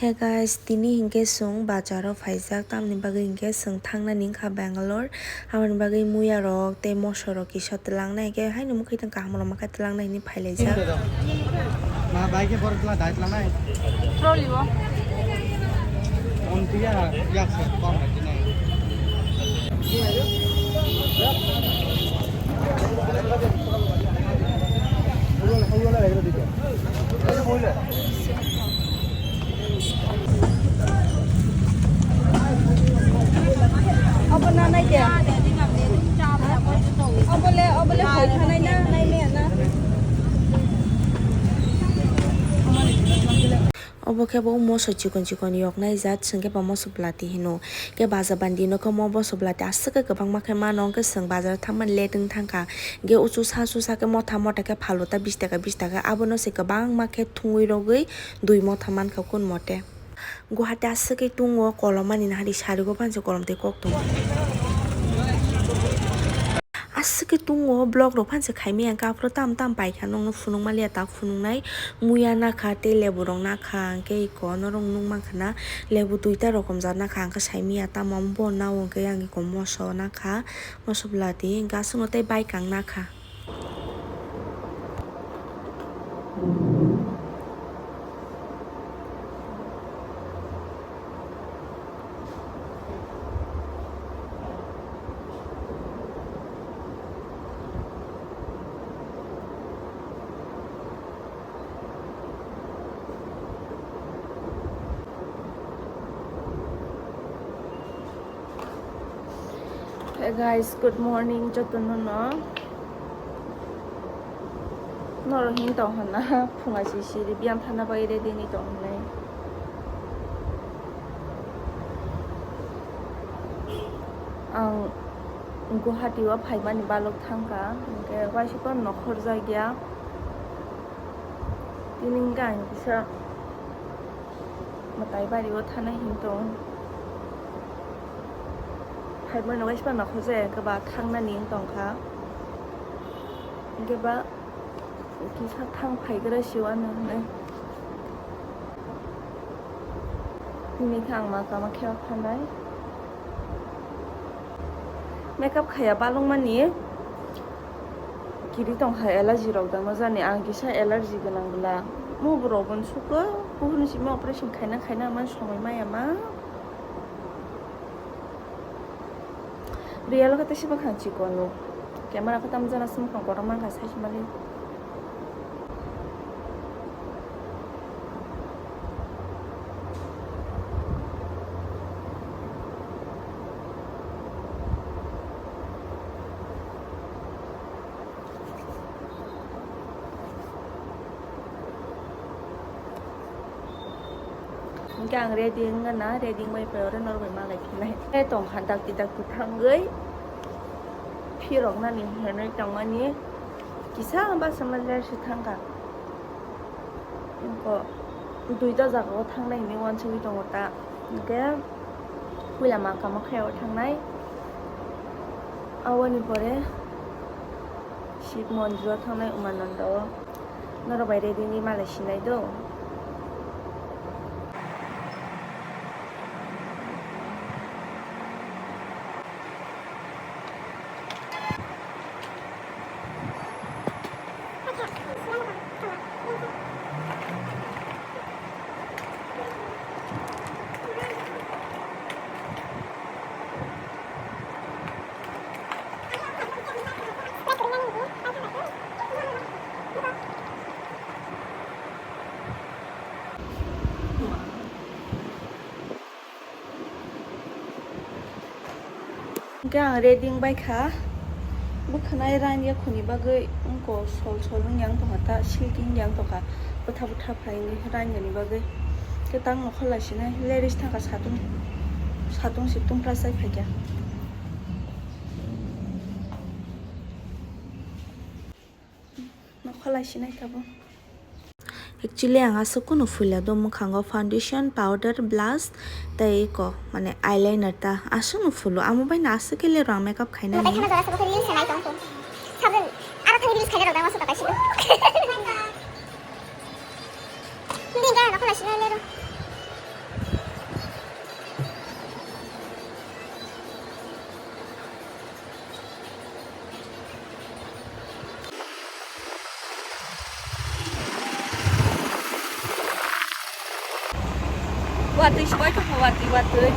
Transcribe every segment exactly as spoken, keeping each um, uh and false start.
Hey guys, tini hinkhe chwng bazaro phaijak, tamni bagwi hinkhe chwng thangnani wngkha Bangalore. Aboni bagwi muya rok tei moso rok kisa twlangnai, hinkhe haino mwkhwtwng kaham rok mankha twlangnai hinwi phailaijak. Ma bai khe borok twla dai twlangnai. Trolley o. Om tiya yak se kom bai tinai. Obo na nai de. Obo le, obo le hoi khanai na, nai maya na. Obo khe bo moso chikon chikon yoknai jat, chwng khe ba moso bwlati hino. Khe baja bandi no khe mo moso bwlati aswk khe kwbangma khe mano, hwnkhe chwng bazar thangmani late wng thangkha. Hwnkhe uchu sa su sa khe motha motha khe phalu ta bish taka bish taka, abono se kwbangma khe thungwi rogwi dui motha mankha kun mote. Guwahati aswk khe tungo kolom ani nahari sarigo panse kolom tei kok tongo. Aswk khe tungo vlog rok phan se khaimaya, hwnkhe aphuru tam tam paikha, nokno phunuk maliya, tak phunuknai muya nakha tei lebu rok nakha, hwnkhe eko norok nukmankha na lebu duita rokom jat nakha, hwnkhe saimaya tamo bo nao, hwnkhe yang eko moso nakha, moso bwlati, hwnkhe aswkno tei baikang nakha. Hey guys, good morning jotono no. Norok hin tong hwnna phunga si siri biyam thana bai ready ni tong hwnwi. Ang Guwahati o phaimani balok thangkha, hwnkhe waisa phano nokhorjak ya. Tini hwnkhe ang kisa mwtai bari o thana hin tong. Phaimani waisa phano nokhorjak ya, hwnkhe ba thangnani wng tongkha. Hwnkhe ba kisa thang phaigra se uanw hwnwi. Tini khe ang ma kama khe o thanai. Makeup khaiya balwngmani kiri tongkha, allergy rok dangno jani, ang kisa allergy gwnang bwla. Mubu rok bo suko, buphurni simi operation khaina khaina man somoi maya ma. Real khe tei se bwkhang chikon o. Camera khe tamo jana se bwkhang kotor mankha, sai se mali. Hwnkhe ang ready wngna, ready wngbai pai oro norok bai malai khinai. Tei tongkha dakti dakti thangwi phiroknani hinwi tongmani kisa bachama ler se thangkha. Wngkha duita jagao thangnai hinwi uansugwi tongo ta. Hwnkhe puila ma kamo khe o thangnai. Aboni pore Shiv Mondir o thangnai Umananda o. Norok bai ready ni malai sinai do. Hwnkhe ang ready wngbaikha, bwkhwnai rain yakhuni bagwi wngkha, sol sol wngya wng tongkha ta, silki wngya wng tongkha, bwtha bwtha phaini rain yani bagwi. Khe tang nokha lai sinai, ladies thangkha satung, satung situng plus sai phaikha. Nokha lai sinai tabuk. Actually, ang aswk kunu phuila do, mwkhango foundation, powder, blush, tei eko, mane, eyeliner ta aswkno phulo. Amo baino aswk khe lero ang makeup khainani. Tei kheno jora sobo khe reels khainai tong kho. Sabun, aro thani reels khainai rok dang aswk ta kaisa. Hindi, hindi, nokha lai sinai lero. Watwi sbai tongkha, watwi, watwi.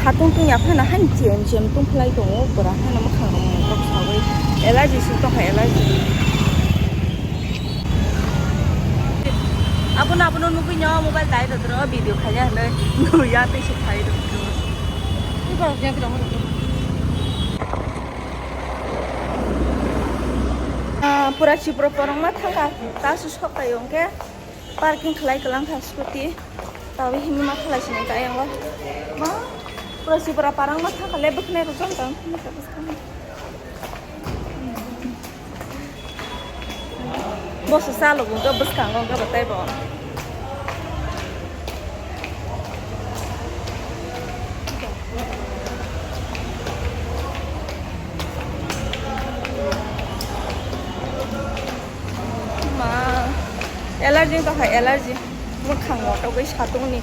Satung tong ya phano han chem chem tong phlai tongo, pura hano mwkhang rok mung kok sawi. Allergy se tongkha, allergy. Abono, abono nugwi no mobile dai rw, video khaina hinwi nuya tei se khai rw. Ah, pura Sibro porongma thangkha, ta su sok tai hwnkhe parking khlai kwlang kha scooty. Tawi himwi ma khlai sinai ta yang o. Ma, pura Sibra parangma thangkha le bwkhnai rwjak tong. Boso chalo bo hwnkhe bwskango hwnkhe bo tei bo. Ma, allergy tongkha, allergy. Mwkhang motogwi satungni.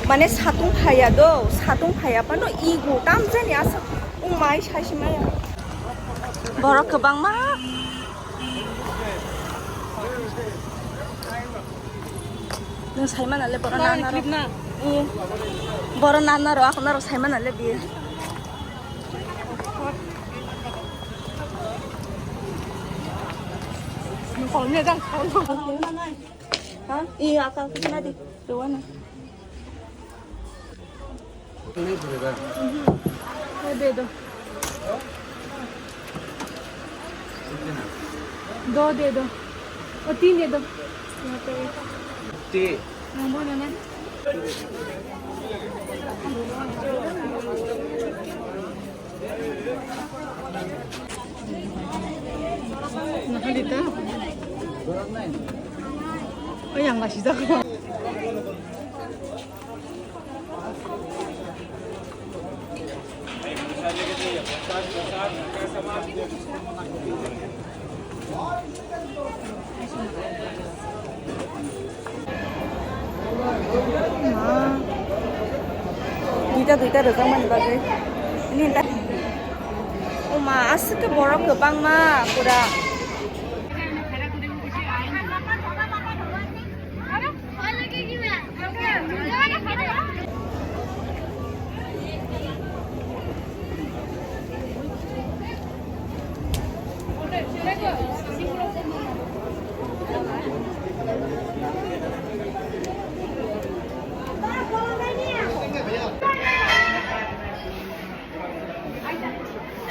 Mane satung phaiya do, satung phaiya phano igo tamjani asa. Umai saisi maya. Borok kwbangma. Nwng saimana le borok nana rok. Borok nana rok, ako norok saimana le biye. Ha? Iya, akal kena di. Dewana. नहीं भरेगा। वो दे दो। कितना? दो दे दो। वो तीन दे दो। यहाँ पे एक। तीन। हाँ, बोलो ना। Nakalita. Ay, ang lasizak. Duita, duita rwjakmani bagwi. Nini ta-, oma, aswk khe borok kwbangma pura.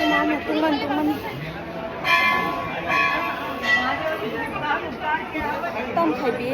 Tongmani, tongmani, tongmani. Tam khai bi.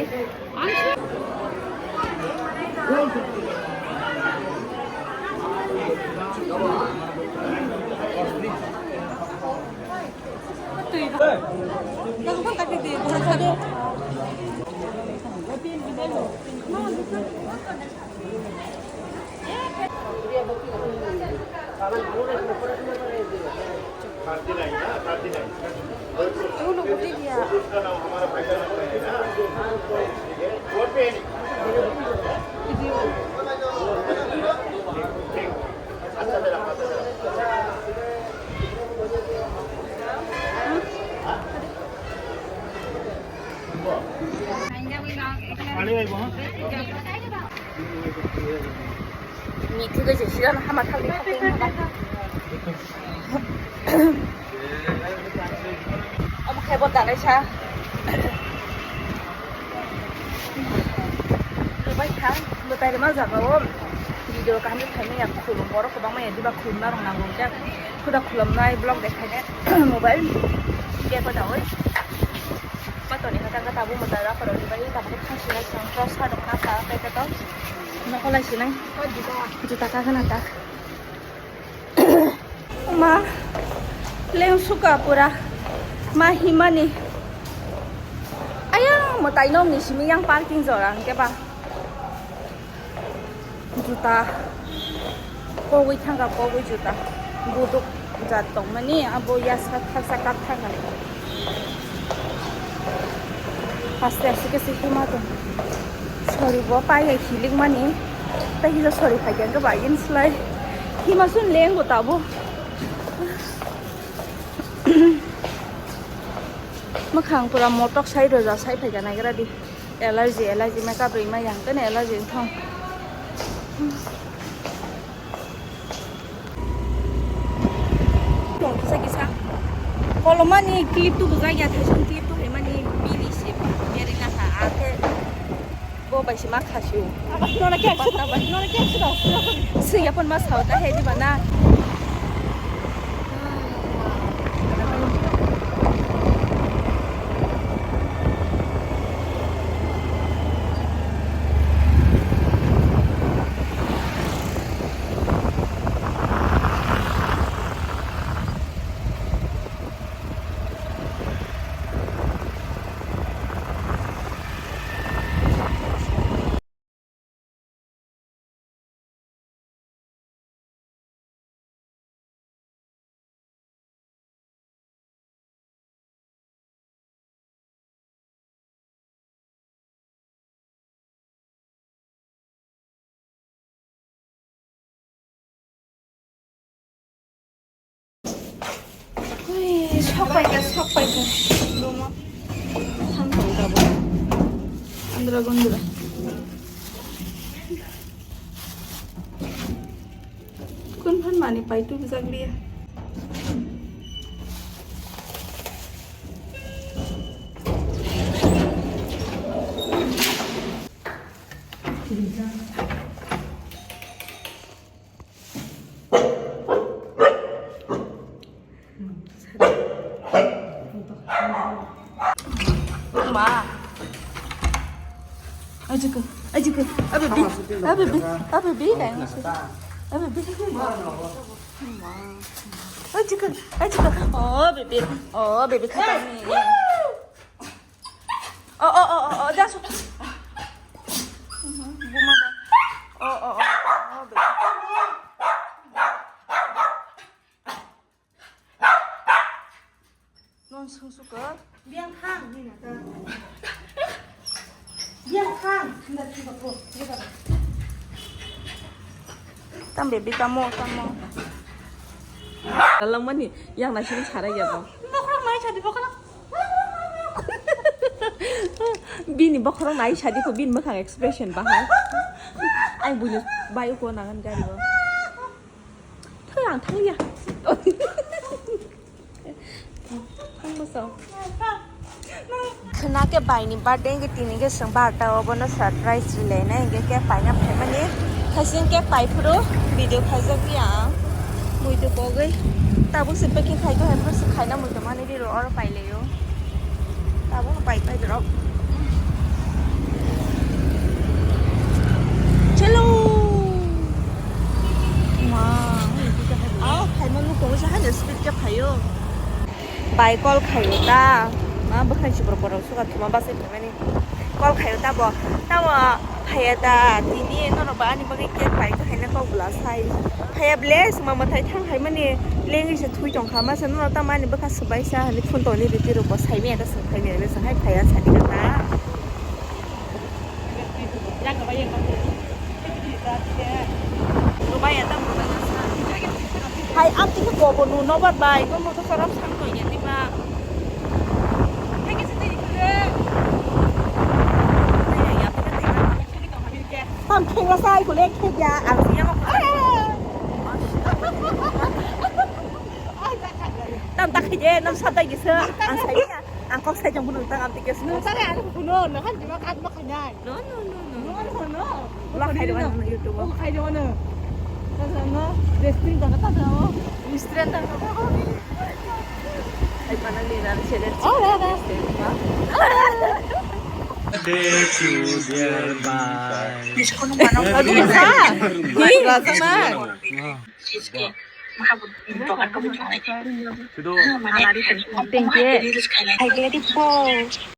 Ni thik ase, siyan hama thangwi thangwi. Omo khe bo dalai sa. Rwbai thang, mwtai rwma jaga o video kaham khe khaimani ya khulum, borok kwbangma ya diba khulumna rok nango hwnkhe, khuda khulumnai vlog de khainai mobile khe ko dawi. Patoni hata khe tabuk mwtai rok rwbai tabuk thang sinai song cross hadok na ta khe to nokolai sinai juta ka khana ta. Ma, leng suka pura. Ma himani. Ayang mwtai nokni simi yang parking jora hwnkhe ba. Juta. Kogwi thangkha, kogwi juta. Buduk jat tongmani, abo yasa thaksa kap thangkha. Aste aste khe se hima tong. Sori bo pai hai hilik mani. Tai hija sori phai khe ba yin slai. Hima sun leng bo tabo. Mwkhang pura motok sai roja sai phaikha naigra di. Allergy, allergy makeup rwi maya hwnkhe allergy wngthong. Tong kisa kisa. Kolomani clip tu bujak ya, thaisong clip tu haimani bini se beri naka akhe. Bo bai se ma khasio. Nona kek suda, nona kek suda. Swi yapon ma sao ta he di bana. Ui, sok paikha, sok paikha. Luma. Thank you, double. Andra gondra. Kun phan mani pai tu bijak liya. Ma. Ajuku, ajuku, ababy, ababy, ababy, ababy. Ajuku, ajuku. Oh, baby. Oh, baby, khatang ni. Oh, oh, oh, oh, oh, dah, sudah. Mhm, buma dah. Oh, oh, oh, oh, baby. Non sung suka. Biang khang, ni na ta. Biang khang, nda ti ba ko, ni ba. Tam baby, tamo, tamo. Dalang mani, yang na sini sarai ya, bang. Bokhorok nai sadi, bokhorok. Bini bokhorok nai sadi ko, bini makhang expression bahai. Ai buino bai ko nangan gari o. Thoi ang thang ya. Thang boso. Khna ke bai ni birthday ke tini ke seng barta obono surprise rilai na, hingke cake paina phaimani. Khaising cake pai phuru video khaijak ya. Muitu pogwi. Tabuk se packing khai ko hai phuru se khaina muitu mani riro oro pai leyo. Tabuk pai pai drop. Chalo. Ma. Aw, phaima nuk tongo sa hano speed ke phaio. Bai call khaio ta. Ma bwkhani si borok borok suka thuma basi phaimani. Call khaio ta bo. Tamo phaiya ta tini norok ba ani bagwi cake pai kha haina kok bwla sai. Phaiya ble sima mwtai thang hai mani lengwi se thui tong kha masa norok tamo ani bwkha swbai sa hani phone toni riti rok bo sai maya ta swng phai maya le swng hai phaiya sani kha ta. Hai, ang tini kobo nu nobar bai, ko moto sorok sang koi ya, di ba? Tam khengla sai kule khegya, ang siya mo. Tam tak khije, nam sadai gisa, ang sai ya, ang kok sai jang bunu tak am tikas. Nung sare, aku bunu, nung kan jima kat mak kanyai. No, no, no, no. No, no, no. Wala khai dong, YouTube. Oh, khai dong, no. Tasa no, destin tasa, tasa, oh. Restaurant tasa, oh. Hai, mana ni, nang share. Oh, ya, ya. Thank you, dear, bye. Aduh, sa. Hi, rasa na. Thank you. Hai, dia di po.